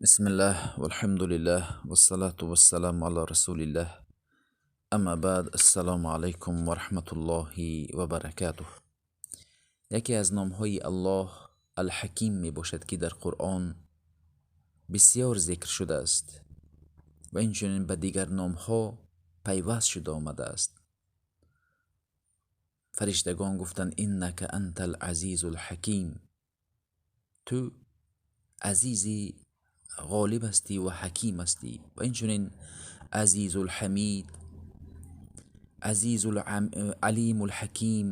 Бисмиллаҳ, валҳамдулиллаҳ, вассалату вассаламу ала расулиллаҳ. Амма баъд, ассалому алайкум ва раҳматуллоҳи ва баракатуҳ. Яке аз номҳои Аллоҳ Алҳаким мебошад, ки дар Қуръон бисёр зикр шудааст ва инчунин ба дигар номҳо пайваст шуда омадааст. Фариштагон гуфтанд: иннака антал азизул ҳаким. Ту азизи ғолиб ҳастӣ ва ҳаким ҳастӣ. Ва инчунин азизул ҳамид, азизул алимул ҳаким,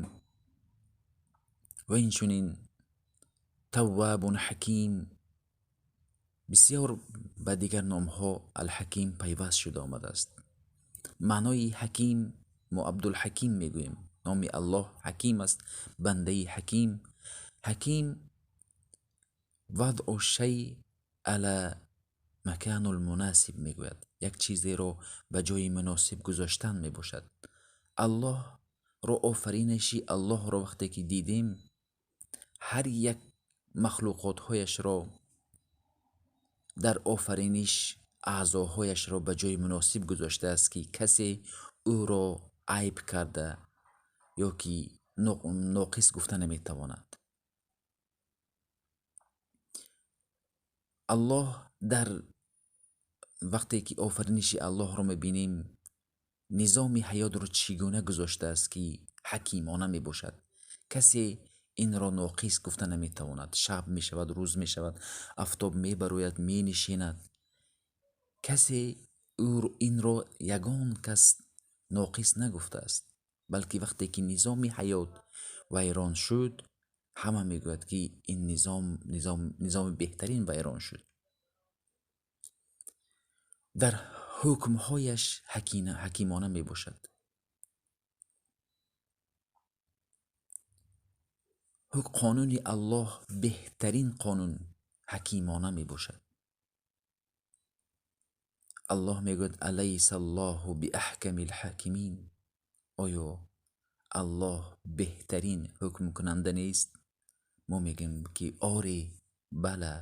ва инчунин таввабун ҳаким. Бисёр ба дигар номҳо Алҳаким пайваст шуда омадааст. Маънои ҳаким, мо Абдулҳаким мегӯем. Номи Аллоҳ ҳаким аст, бандаи ҳаким. Ҳаким вадъу шай ала маканул мунасиб мегӯяд. Як чизеро ба ҷои муносиб гузоштан мебошад. Аллоҳро, офариниши Аллоҳро вақте ки дидем, ҳар як махлуқотҳояшро дар офариниш аъзоҳояшро ба ҷои муносиб гузоштааст, ки касе ӯро айб карда ё ки ноқис гуфта наметавонад. Аллоҳ дар вақте ки офариниши Аллоҳро мебинем, низоми ҳаётро чӣ гуна гузоштааст, ки ҳакимона мебошад. Касе инро ноқис гуфта наметавонад. Шаб мешавад, рӯз мешавад, афтоб мебарояд, менишинад. Касе инро ягон кас ноқис нагуфтааст, балки вақте ки низоми ҳаёт вайрон шуд, ҳама мегӯяд, ки ин низоми беҳтарин вайрон шуд. Дар ҳукмҳояш ҳакимона мебошад. Қонуни Аллоҳ беҳтарин қонун ҳакимона мебошад. Аллоҳ мегӯяд: алайсаллоҳу биаҳкамил ҳакимин. Оё Аллоҳ беҳтарин ҳукмкунанда нест? Мо мегӯем, ки оре, бала,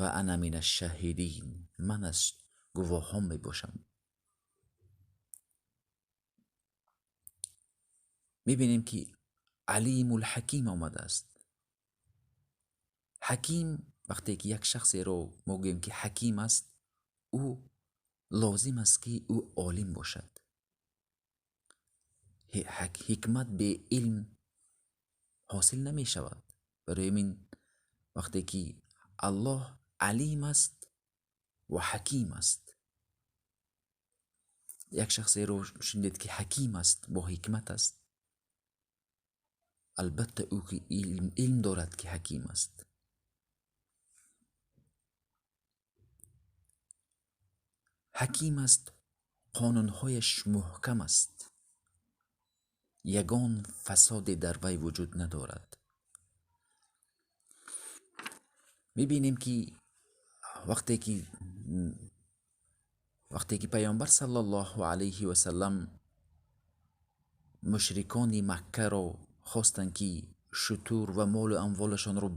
ва ана минаш шоҳидин. Ман аз гувоҳон мебошам. Мебинем, ки алимул ҳаким омадааст. Ҳаким вақте ки як шахсеро мо гӯем, ки ҳаким аст, ӯ лозим аст, ки ӯ олим бошад. Ҳикмат бе илм ҳосил намешавад. Барои ин вақте ки Аллоҳ алим аст ва ҳаким аст, як шахсеро шунидед, ки ҳаким аст, бо ҳикмат аст, албатта ӯ ки илм дорад, ки ҳаким аст. Ҳаким аст, қонунҳояш муҳкам аст, ягон фасоде дар вай вуҷуд надорад. Мебинем, ки вақте ки Паёмбар саллаллоҳу алайҳи васаллам мушрикони Маккаро хостанд, ки шутур ва молу амволашонро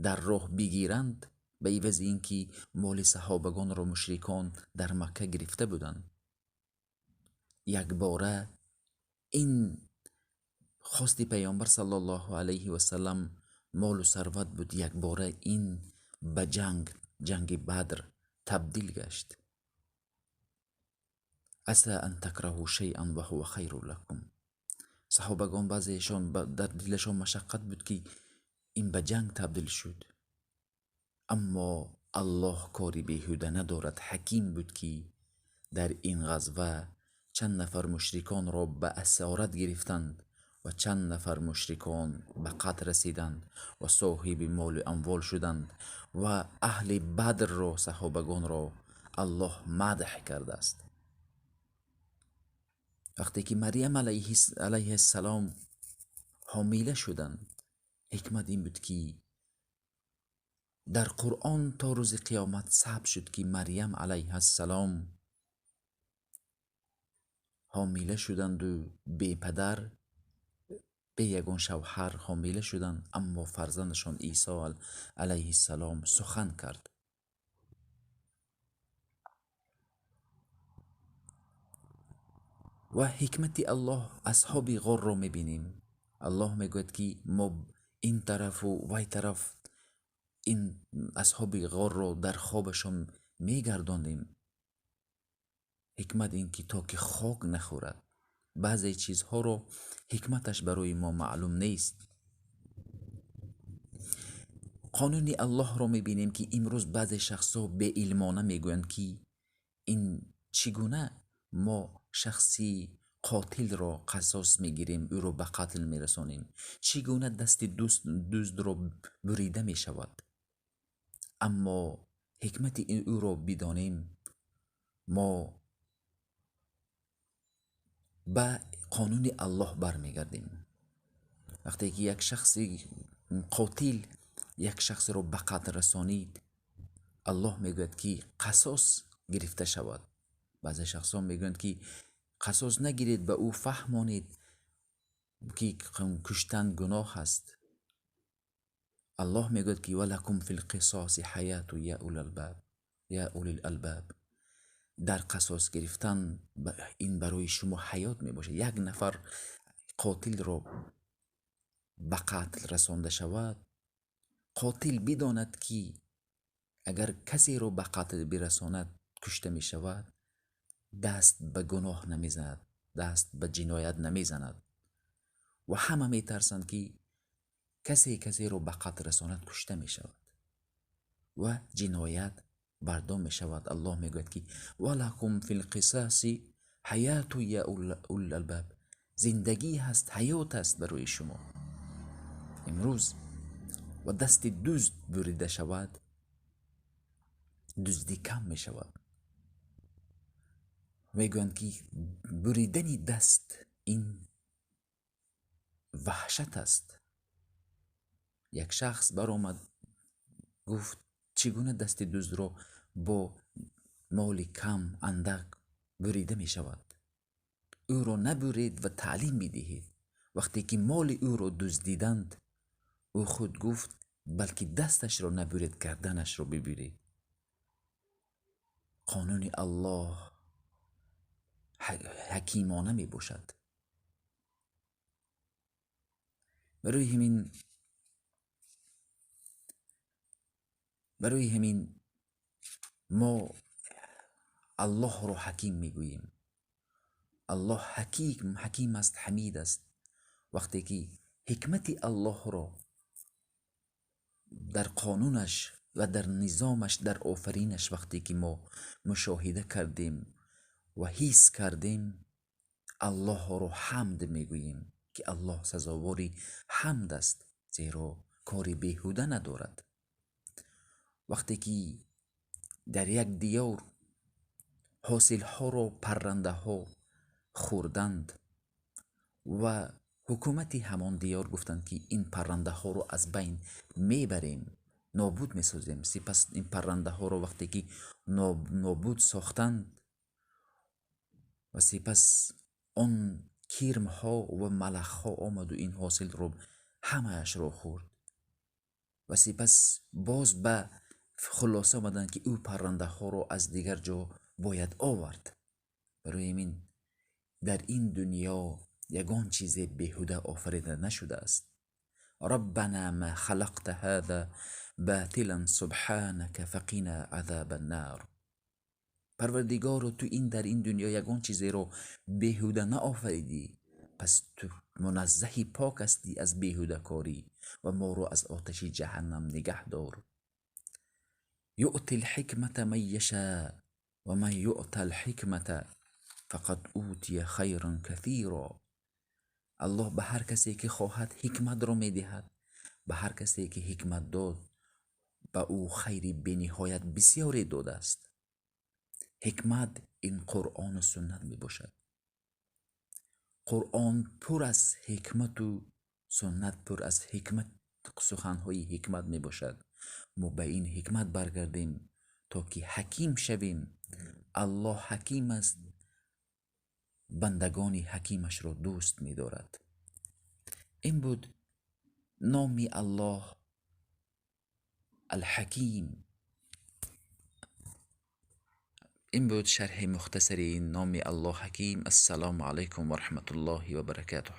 дар роҳ бигиранд, ба ивази ин ки моли саҳобагонро мушрикон дар Макка гирифта буданд, якбора ин хости Паёмбар саллаллоҳу алайҳи васаллам молу сарват буд, якбора ин ба ҷанги Бадр табдил гашт. Аса ан такраҳу шайъан ва ҳува хайрун лакум. Саҳобагон баъзеашон дар дилашон машаққат буд, ки ин ба ҷанг табдил шуд. Аммо Аллоҳ кори беҳуда надорад. Ҳаким буд, ки дар ин ғазва чанд нафар мушриконро ба асорат гирифтанд ва чанд нафар мушрикон ба қатл расиданд ва соҳиби молу амвол шуданд ва аҳли Бадрро, саҳобагонро Аллоҳ мадҳ кардааст. Вақте ки Марьям алайҳиссалом ҳомила шуданд, ҳикмат ин буд, ки дар Қуръон то рӯзи қиёмат сабт шуд, ки Марьям алайҳиссалом ҳомила шуданду бепадар, бе ягон шавҳар ҳомила шуданд, аммо фарзандашон Исо алайҳиссалом сухан кард. Ва ҳикмати Аллоҳ асҳоби ғорро мебинем. Аллоҳ мегӯяд, ки мо ин тарафу вай тараф ин асҳоби ғорро дар хобашон мегардонем. Ҳикмат ин ки то ки хок нахӯрад. Баъзе чизҳоро ҳикматаш барои мо маълум нест. Қонуни Аллоҳро мебинем, ки имрӯз баъзе шахсҳо беилмона мегӯянд, ки ин чӣ гуна мо шахси қотилро қасос мегирем, ӯро ба қатл мерасонем? Чӣ гуна дасти дуздро бурида мешавад? Аммо ҳикмати ӯро бидонем, мо ба қонуни Аллоҳ бармегардем. Вақте ки як шахси қотил як шахсро ба қатл расонид, Аллоҳ мегӯяд, ки қасос гирифта шавад. Баъзе шахсон мегӯянд, ки қасос нагиред, ба ӯ фаҳмонед, ки куштан гуноҳ аст. Аллоҳ мегӯяд, ки валакум фил қисоси ҳаяту я улил албаб. Дар қасос гирифтан ин барои шумо ҳаёт мебошад. Як нафар қотилро ба қатл расонда шавад, қотил бидонад, ки агар касеро ба қатл бирасонад, кушта мешавад, даст ба гуноҳ намезанад, даст ба ҷиноят намезанад. Ва ҳама метарсанд, ки касе касеро ба қатл расонад, кушта мешавад ва ҷиноят бардом мешавад. Аллоҳ мегӯяд, ки валакум фил қисоси ҳаяту я улил албаб. Зиндагӣ ҳаст, ҳаёт аст барои шумо. Имрӯз ва дасти дузд бурида шавад, дуздӣ кам мешавад. Мегӯянд, ки буридани даст ин ваҳшат аст. Як шахс баромад, гуфт, чӣ гуна дасти дуздро бо моли кам андак бурида мешавад? Ӯро набуред ва таълим бидиҳед. Вақте ки моли ӯро дуздиданд, ӯ худ гуфт, балки дасташро набуред, гарданашро бибуред. Қонуни Аллоҳ ҳакимона мебошад. Барои ҳамин мо Аллоҳро ҳаким мегӯем. Аллоҳ ҳаким аст, ҳамид аст. Вақте ки ҳикмати Аллоҳро дар қонунаш ва дар низомаш, дар офаринаш вақте ки мо мушоҳида кардем ва ҳис кардем, Аллоҳро ҳамд мегӯем, ки Аллоҳ сазовори ҳамд аст, зеро кори беҳуда надорад. Вақте ки дар як диёр ҳосилҳоро паррандаҳо хӯрданд ва ҳукумати ҳамон диёр гуфтанд, ки ин паррандаҳоро аз байн мебарем, нобуд месозем. Сипас ин паррандаҳоро вақте ки нобуд сохтанд ва сипас он кирмҳо ва малахҳо омаду ин ҳосилро ҳамаашро хӯрд ва сипас боз ба хулоса омаданд, ки ӯ паррандаҳоро аз дигар ҷо бояд овард. Барои ҳамин дар ин дунё ягон чизе беҳуда офарида нашудааст. Раббана ма халақта ҳаза батилан субҳанака фақина азабан нар. Парвардигоро, ту ин дар ин дунё ягон чизеро беҳуда наофаридӣ, пас ту муназзаҳи пок ҳастӣ аз беҳудакорӣ ва моро аз оташи ҷаҳаннам нигаҳ дор. Юъти лҳикмата ман яша ва ман юъта лҳикмата фақад утия хайран касира. Аллоҳ ба ҳар касе ки хоҳад ҳикматро медиҳад, ба ҳар касе ки ҳикмат дод, ба ӯ хайри бениҳоят бисёре додааст. Ҳикмат ин Қуръону суннат мебошад. Қуръон пур аз ҳикмату суннат пур аз ҳикмат, суханҳои ҳикмат мебошад. Мо ба ин ҳикмат баргардем, то ки ҳаким шавем. Аллоҳ ҳаким аст, бандагони ҳакимашро дӯст медорад. Ин буд номи Аллоҳ Алҳаким. Ин буд шарҳи мухтасари номи Аллоҳ Ҳаким. Ассалому алайкум ва раҳматуллоҳи ва баракатуҳ.